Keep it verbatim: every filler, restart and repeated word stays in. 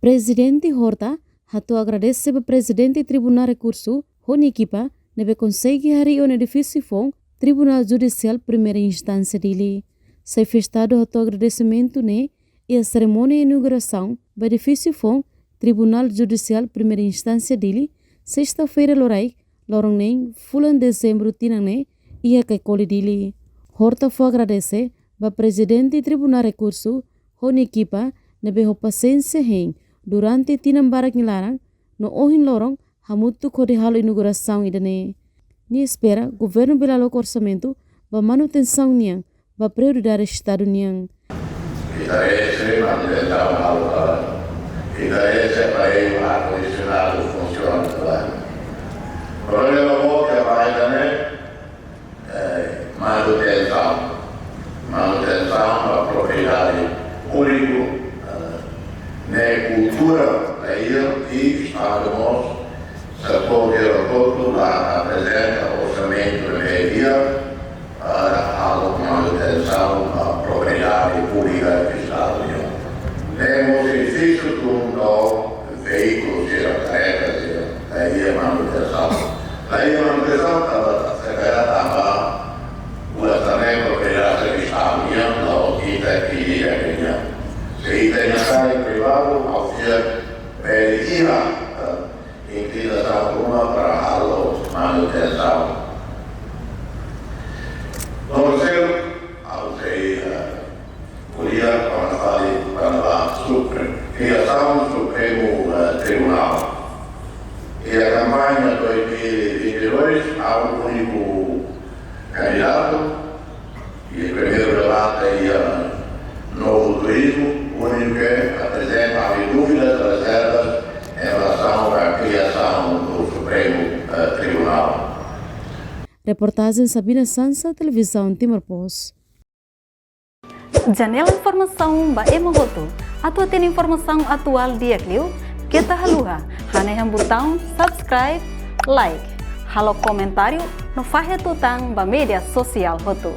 Prezidente Horta hato'o agradese ba Prezidente Tribunál Rekursu ho nia ekipa ne'ebé konsege harii ona edifísiu foun Tribunál Judisiál Primeira Instánsia Dili. Xefe Estadu hato'o agradesimentu ne'e iha serimónia inaugurasaun ba edifísiu foun Tribunál Judisiál Primeira Instánsia Dili, sesta-feira loraik, loron neen fulan Dezembru tinan ne'e, iha Caicoli, Dili. Horta fó agradese ba Prezidente Tribunál Rekursu ho nia ekipa ne'ebé ho pasiénsia hein durante tinan barak nia laran, no ohin loron hamutuk hodi halo inaugurasaun ida-ne'e. Nia espera governu bele aloka orsamentu ba manutensaun nian ba prioridade Estadu nian. Interese manutensaun halo klaran. Interese para o ar-condicionado funciona klaran. Problema boot ida-ne'e, eh, manutensaun. Manutensaun ba propriedade públiku, eh, ne'e kultura, eh, i Estadu mós, se pode, o todo, la aprezenta orsamentu ne'ebé iha, para halo manutensaun ba propriedade públika Estadu nian. Temos edifísiu tun, veíkulu sira, karreta sira, la iha manutensaun. La iha manutensaun tanba, se karik tanba, buat ne'e propriedade Estadu nian, la'ós ita ke liga nian. Se ita-nia kasa privadu, ha'u fiar bele iha, eh, inklinasaun ruma para halo manutensaun. Terseiro, ha'u sei, eh, ko'alia kona-ba fali, kona-ba Supre-, kriasaun Supremu, eh, Tribunál. Iha kampaña dois mil e vinte e dois, ha'u úniku kandidatu, i primeiru debate iha Novo Turismo, úniku ke aprezenta dúvidas, rezervas em relação à criação do Supremo, eh, Tribunal. Reportajen Sabina Sansa, Televizaun Timor Post. Janela informasaun ba ema hotu. Atu hatene informasaun atuál di'ak liu, keta haluha hanehan butaun subscribe, like, halo komentáriu no fahe tutan ba média sosiál hotu.